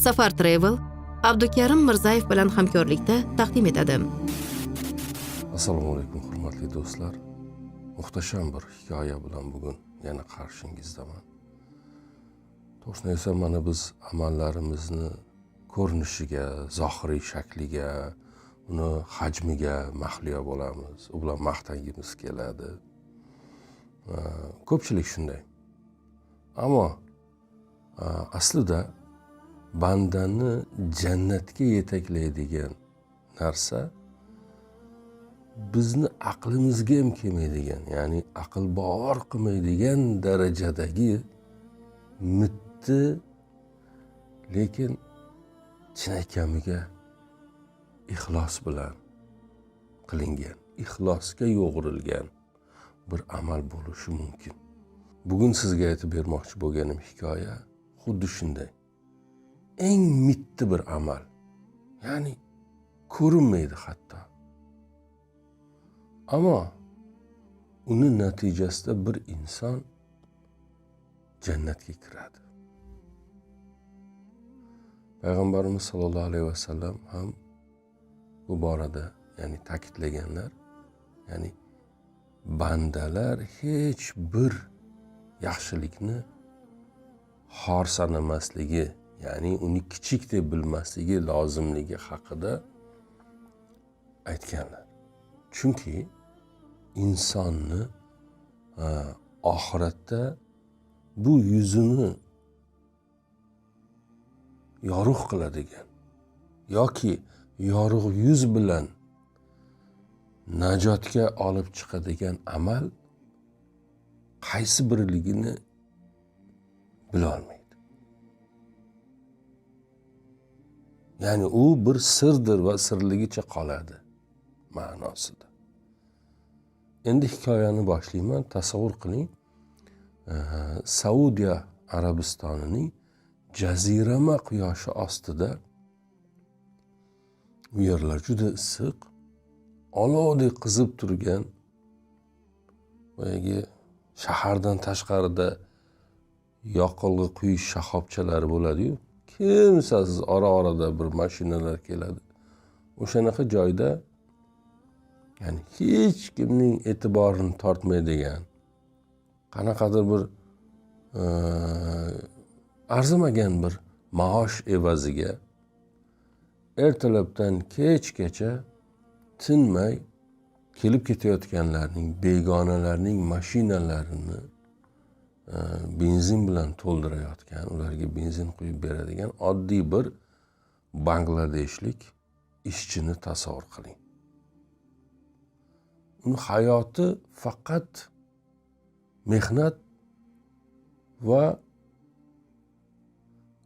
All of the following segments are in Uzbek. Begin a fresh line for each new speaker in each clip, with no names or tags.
Safar Travel Abdukarim Mirzayev bilan hamkorlikda taqdim etadi.
Assalomu alaykum, hurmatli do'stlar. Muhtasham bir hikoya bilan bugun yana qarshingizdaman. To'g'risini aytsam, mana biz amallarimizni ko'rinishiga, zohiriy shakliga, uni hajmiga mahliyo bo'lamiz, u bilan maqtangimiz keladi. Ko'pchilik shunday. Ammo aslida bandani jannatga yetaklaydigan narsa bizni aqlimizga ham kelmaydigan, ya'ni aql bovar qilmaydigan darajadagi mitti, lekin chinakamiga ixlos bilan qilingan, ixlosga yo'g'rilgan bir amal bo'lishi mumkin. Bugun sizga aytib bermoqchi bo'lganim hikoya xuddi shunday. Eng mitti bir amal, ya'ni ko'rinmaydi hatto. Ammo uni natijasida bir inson jannatga kiradi. Payg'ambarimiz sollallohu alayhi vasallam ham bu borada, ya'ni ta'kidlaganlar, ya'ni bandalar hech bir yaxshilikni xor sanamasligi, ya'ni uni kichik deb bilmasligi lozimligi haqida aytganlar. Chunki insonni oxiratda bu yuzini yorug' qiladigan yoki yorug' yuz bilan najotga olib chiqadigan amal qaysi birligini bilolmaydi. Ya'ni u bir sirdir va sirligicha qoladi ma'nosida. Endi hikoyani boshlayman. Tasavvur qiling, Saudiya Arabistonining jazirama quyoshi ostida, u yerlar juda issiq, olovdek qizib turgan, boyagi shahardan tashqarida yoqilg'i quyish shoxobchalari bo'ladi-yu, kimsasiz ora-orada bir mashinalar keladi. O'shanaqa joyda, ya'ni hech kimning e'tiborini tortmaydigan, qanaqadir bir arzimagan bir maosh evaziga ertalabdan kechgacha tinmay kelib ketayotganlarning, begonalarning mashinalarini benzin bilan to'ldirayotgan, ularga benzin quyib beradigan oddiy bir bangladeshlik ishchini tasavvur qiling. Uni hayoti faqat mehnat va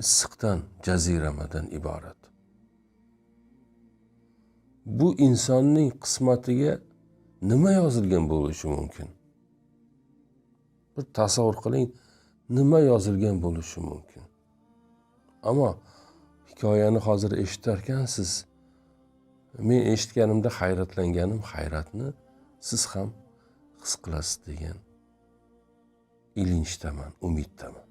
issiqdan, jaziramadan iborat. Bu insonning qismatiga nima yozilgan bo'lishi mumkin? Bir tasavvur qiling, nima yozilgan bo'lishi mumkin? Ammo hikoyani hozir eshitarkansiz, men eshitganimda hayratlanganim hayratni siz ham his qilasiz degan ilinjdaman, umiddaman.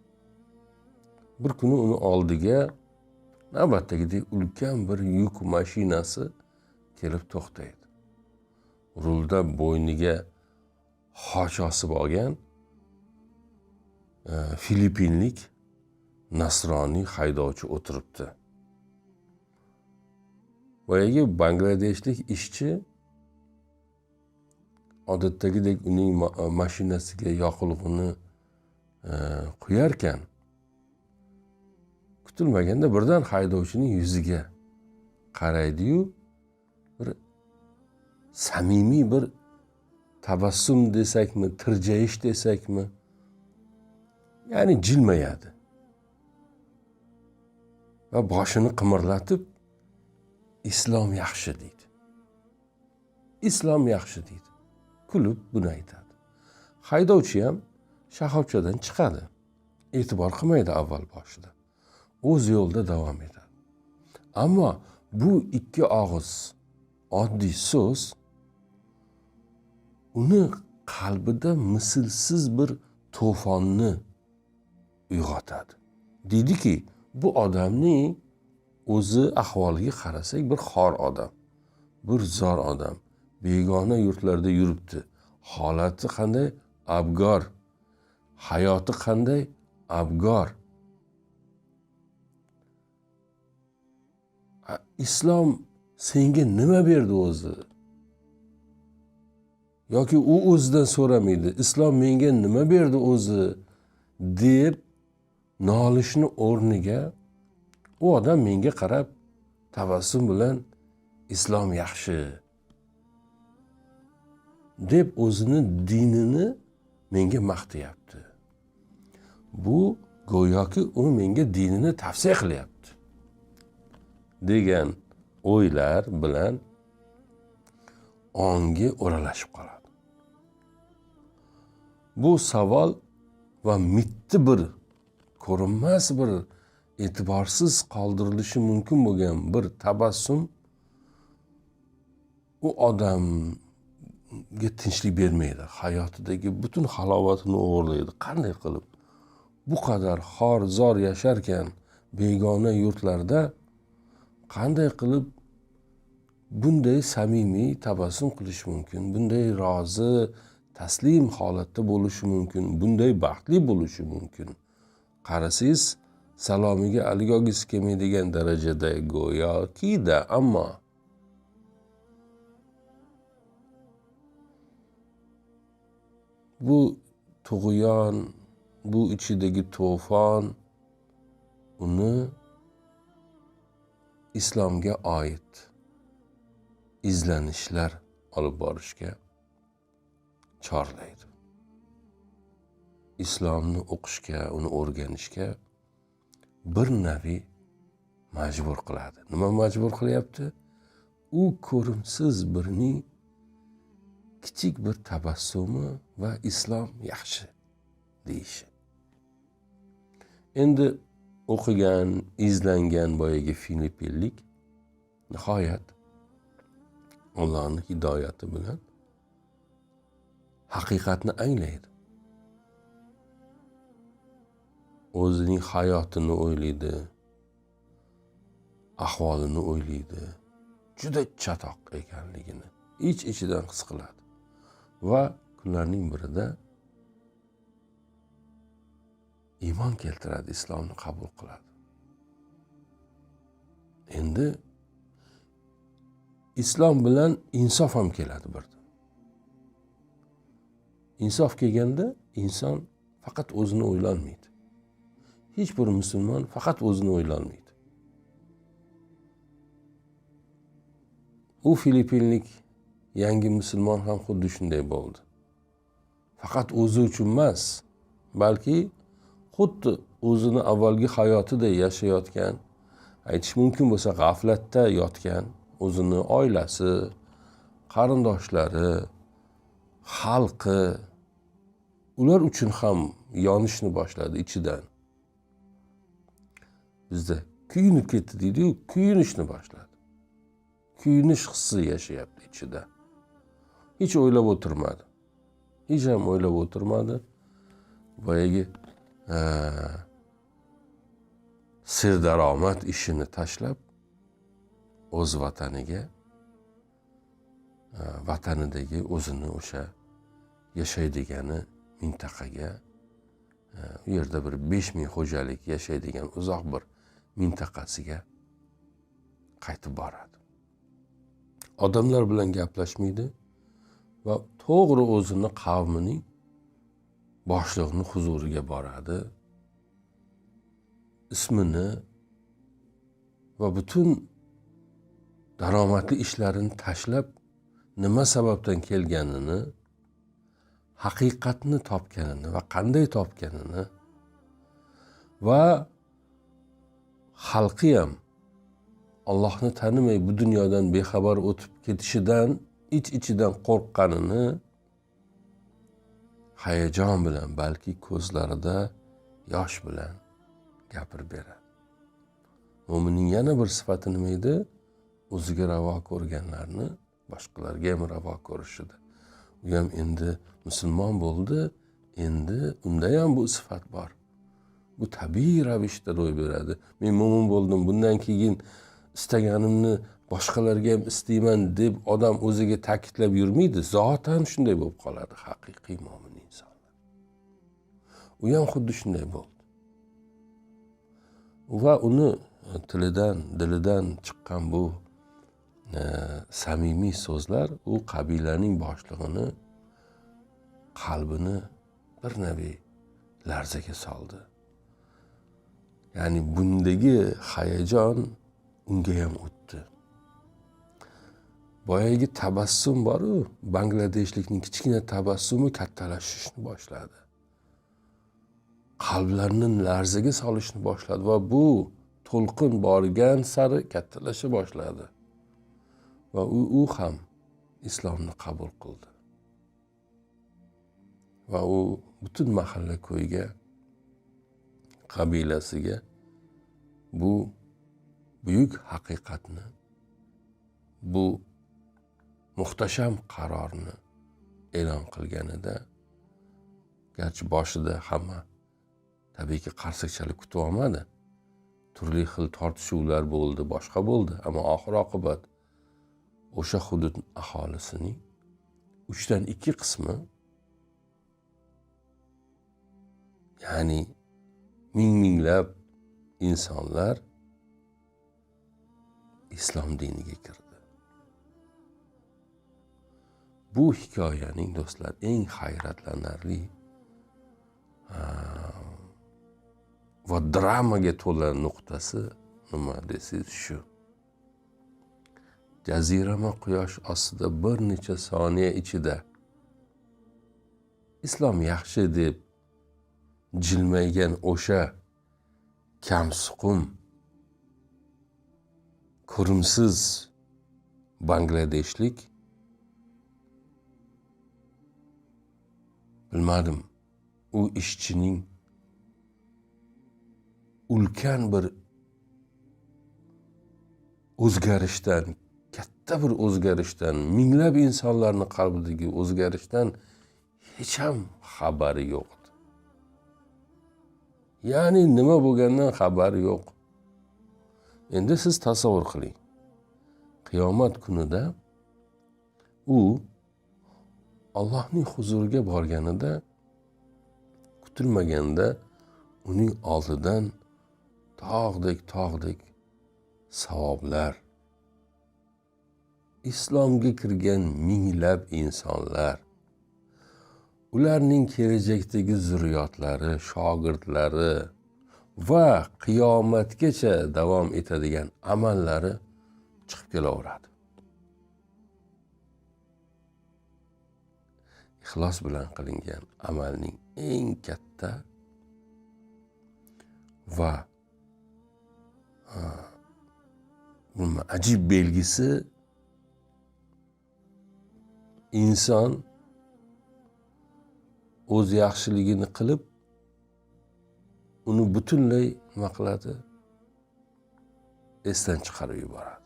Bir kuni uni oldiga navbatdagidek ulkan bir yuk mashinasi kelib to'xtaydi. Rulda bo'yniga xoch osib olgan filippinlik nasroniy haydovchi o'tiribdi. Boyagi bangladeshlik ishchi odatdagidek uning mashinasiga yoqilg'ini quyarkan, kutilmaganda birdan haydovchining yuziga qaraydi-yu, bir samimiy bir tabassum desakmi, tirjayish desakmi, ya'ni jilmayadi va boshini qimirlatib islom yaxshi deydi. Islom yaxshi deydi. Kulib buni aytadi. Haydovchi ham shoxobchadan chiqadi. E'tibor qilmaydi avval boshida. O'z yo'lida davom etadi. Ammo bu ikki og'iz oddiy so'z uni qalbida mislsiz bir to'fonni uyg'otadi. Deydiki, bu odamning O'zi ahvoliga qarasak bir xor odam, bir zor odam, begona yurtlarda yuribdi. Holati qanday? Abgor. Hayoti qanday? Abgor. Islom senga nima berdi o'zi? Yoki u o'zidan so'ramaydi, islom menga nima berdi o'zi deb nolishni o'rniga u odam menga qarab tabassum bilan islom yaxshi deb o'zini dinini menga maqtayapti. Bu go'yoki u menga dinini tavsiya qilyapti degan o'ylar bilan ongi o'ralashib qoladi. Bu savol va mitti bir ko'rinmas bir e'tiborsiz qoldirilishi mumkin bo'lgan bir tabassum u odamga tinchlik bermaydi. Hayotidagi butun halovatini o'g'irlaydi. Qanday qilib bu qadar xor-zor yasharkan begona yurtlarda qanday qilib bunday samimiy tabassum qilish mumkin, bunday rozi, taslim holatda bo'lishi mumkin, bunday baxtli bo'lishi mumkin? Qarasangiz salomiga alik olgisi kelmaydigan darajada go'yoki-da, ammo bu tug'yon, bu ichidagi to'fon uni islomga oid izlanishlar olib borishga chorlaydi. Islomni o'qishga, uni o'rganishga bir navi majbur qiladi. Nima majbur qilyapti? U ko'rimsiz birning kichik bir tabassumi va islom yaxshi deyishi. Endi o'qigan, izlangan boyagi filippinlik nihoyat Allohning hidoyati bilan haqiqatni anglaydi. O'zining hayotini o'ylaydi, ahvolini o'ylaydi, juda chatoq ekanligini ich-ichidan his qiladi. Va kunlarning birida iymon keltiradi, islomni qabul qiladi. Endi islom bilan insof ham keladi birda. Insof kelganda inson faqat o'zini o'ylanmaydi. Hech bir musulmon faqat o'zini o'ylanmaydi. U filippinlik yangi musulmon ham xuddi shunday bo'ldi. Faqat o'zi uchun emas, balki xuddi o'zini avvalgi hayotida yashayotgan, aytish mumkin bo'lsa g'aflatda yotgan o'zini oilasi, qarindoshlari, xalqi, ular uchun ham yonishni boshladi ichidan. Bizda kuyunib ketdi deydi-yu, kuyunishni boshladi. Kuyunish hissi yashayapti ichida. Hech o'ylab o'tirmadi. Hech ham o'ylab o'tirmadi. Boyagi serdaromad ishini tashlab o'z vataniga, vatanidagi o'zini o'sha yashaydigani mintaqaga, u yerda bir 5000 xo'jalik yashaydigan uzoq bir mintaqasiga qaytib boradi. Odamlar bilan gaplashmaydi va to'g'ri o'zini qavmining boshlig'ining huzuriga boradi. Ismini va butun daromadli ishlarini tashlab nima sababdan kelganini, haqiqatni topganini va qanday topganini va xalqi ham Allohni tanimay bu dunyodan bexabar o'tib ketishidan ich-ichidan qo'rqqanini hayajon bilan, balki ko'zlarida yosh bilan gapirib beradi. Mo'minning yana bir sifati nima edi? O'ziga ravo ko'rganlarni boshqalarga ham ravo ko'rishidi. U ham endi musulmon bo'ldi, endi unda ham bu sifat bor. Bu tabiiy ravishda ro'y beradi. Men mo'min bo'ldim, bundan keyin istaganimni boshqalarga ham istayman deb odam o'ziga ta'kidlab yurmaydi. Zotan shunday bo'lib qoladi haqiqiy mo'min insonlar. U ham xuddi shunday bo'ldi. Va uni tilidan, dilidan chiqqan bu samimiy so'zlar u qabilaning boshlig'ini qalbini bir navi larzaga soldi. Ya'ni bundagi hayajon unga ham o'tdi. Boyagi tabassum bor-u, bangladeshlikning kichkina tabassumi kattalashishni boshladi. Qalblarni larzaga solishni boshladi va bu to'lqin borgan sari kattalasha boshladi. Va u ham islomni qabul qildi. Va u butun mahalla ko'yga, qabilasiga bu buyuk haqiqatni, bu muhtasham qarorni e'lon qilganida, garchi boshida hamma tabiiyki qarsak chalib kutib olmadi. Turli xil tortishuvlar bo'ldi, boshqa bo'ldi, ammo oxir oqibat o'sha hudud aholisining 2/3 qismi, ya'ni ming-minglab insonlar islom diniga kirdi. Bu hikoyaning do'stlar eng hayratlanarli va dramaga to'la nuqtasi nima desangiz shu. Jazirama quyosh ostida bir necha soniya ichida islom yaxshi deb jilmaygan o'sha kamsuqum, ko'rimsiz bangladeshlik, bilmadim, u ishchining ulkan bir o'zgarishdan, katta bir o'zgarishdan, minglab insonlarning qalbidagi o'zgarishdan hech ham xabari yo'q. Ya'ni nima bo'lgandan xabari yo'q. Endi siz tasavvur qiling. Qiyomat kunida u Allohning huzuriga borganida kutilmaganda uning oldidan tog'dek savoblar, islomga kirgan minglab insonlar, ularning kelajakdagi zurriyotlari, shogirdlari va qiyomatgacha davom etadigan amallari chiqib kelaveradi. Ixlos bilan qilingan amalning eng katta va ajib belgisi inson o'z yaxshiligini qilib, uni butunlay nima qiladi? Esdan chiqarib yuboradi.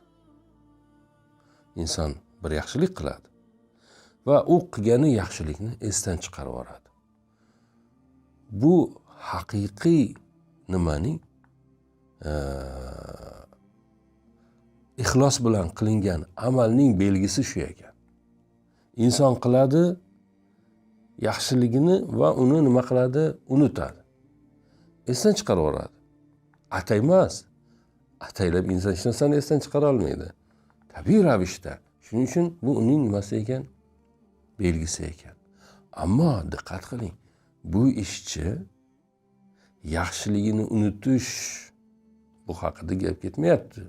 Inson bir yaxshilik qiladi va u qilgani yaxshilikni esdan chiqarib yuboradi. Bu haqiqiy nimaning ixlos bilan qilingan amalning belgisi shu ekan. Inson qiladi yaxshiligini va uni nima qiladi? Unutadi. Esdan chiqarib yuboradi. Atay emas. Ataylab inson hech narsani esdan chiqara olmaydi. Tabiiy ravishda. Shuning uchun bu uning nimasi ekan? Belgisi ekan. Ammo diqqat qiling, bu ishchi yaxshiligini unutish bu haqida gap ketmayapti.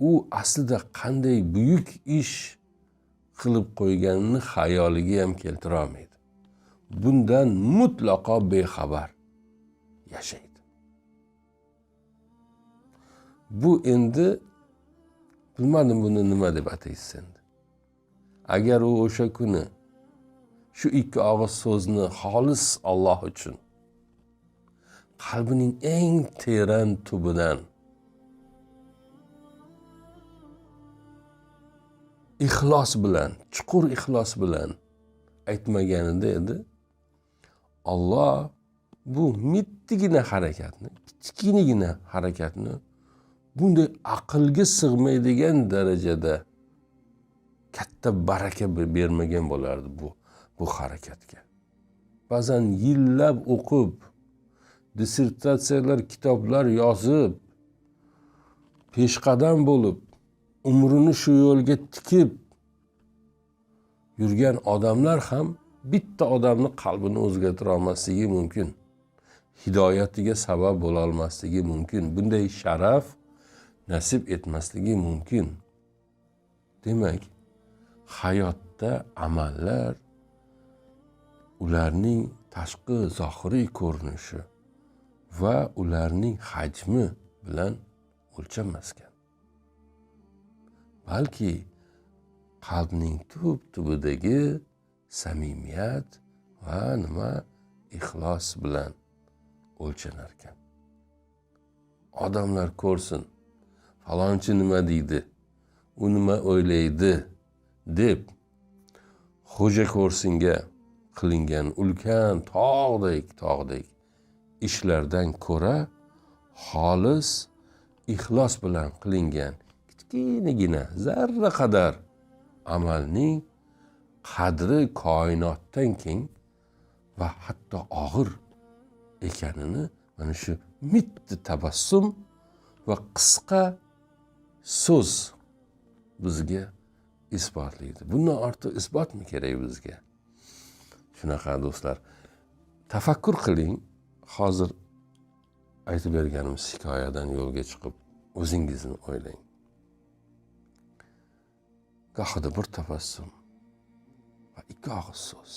U aslida qanday buyuk ish qilib qo'yganini xayoliga ham keltira olmaydi. Bundan mutlaqo bexabar yashaydi. Bu endi bilmadim buni nima deb ataysiz endi. Agar u o'sha kuni shu ikki og'iz so'zni xolis Alloh uchun qalbining eng teran tubidan ixlos bilan, chuqur ixlos bilan aytmaganida edi, Alloh Bu mittigina harakatni, kichkinagina harakatni bunday aqlga sig'maydigan darajada katta baraka bermagan bo'lardi bu harakatga. Ba'zan yillab o'qib, dissertatsiyalar, kitoblar yozib, peshqadam bo'lib, umrini shu yo'lga tikib yurgan odamlar ham bitta odamni qalbini o'zgartira olmasligi mumkin. Hidoyatiga sabab bo'la olmasligi mumkin. Bunday sharaf nasib etmasligi mumkin. Demak, hayotda amallar ularning tashqi zohiriy ko'rinishi va ularning hajmi bilan o'lchanmas ekan. Balki qalbning tub tubidagi samimiyat va nima ixlos bilan o'lchanar ekan. Odamlar ko'rsin, falonchi nima deydi, u nima o'ylaydi deb xo'ja ko'rsinga qilingan ulkan tog'dek ishlardan ko'ra xolis ixlos bilan qilingan kichkinagina zarra qadar amalning qadri koinotdan keng va hatto og'ir ekanini mana shu mitti tabassum va qisqa so'z bizga isbotlaydi. Bundan ortiq isbotmi kerak bizga? Shunaqa do'stlar, tafakkur qiling. Hozir aytib berganimiz hikoyadan yo'lga chiqib o'zingizni o'ylang. Gohida bir tabassum va ikki og'iz so'z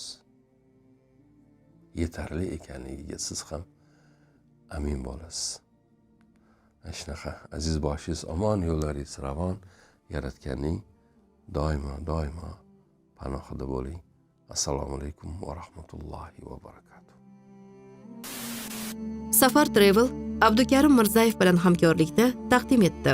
yetarli ekanligiga siz ham amin bo'lasiz. Shunaqa aziz boshingiz omon, yo'llaringiz ravon, Yaratganning doimo doimo panohida bo'ling. Assalomu alaykum va rahmatullohi va barakatuh.
Safar Travel Abdukarim Mirzayev bilan hamkorlikda taqdim etdi.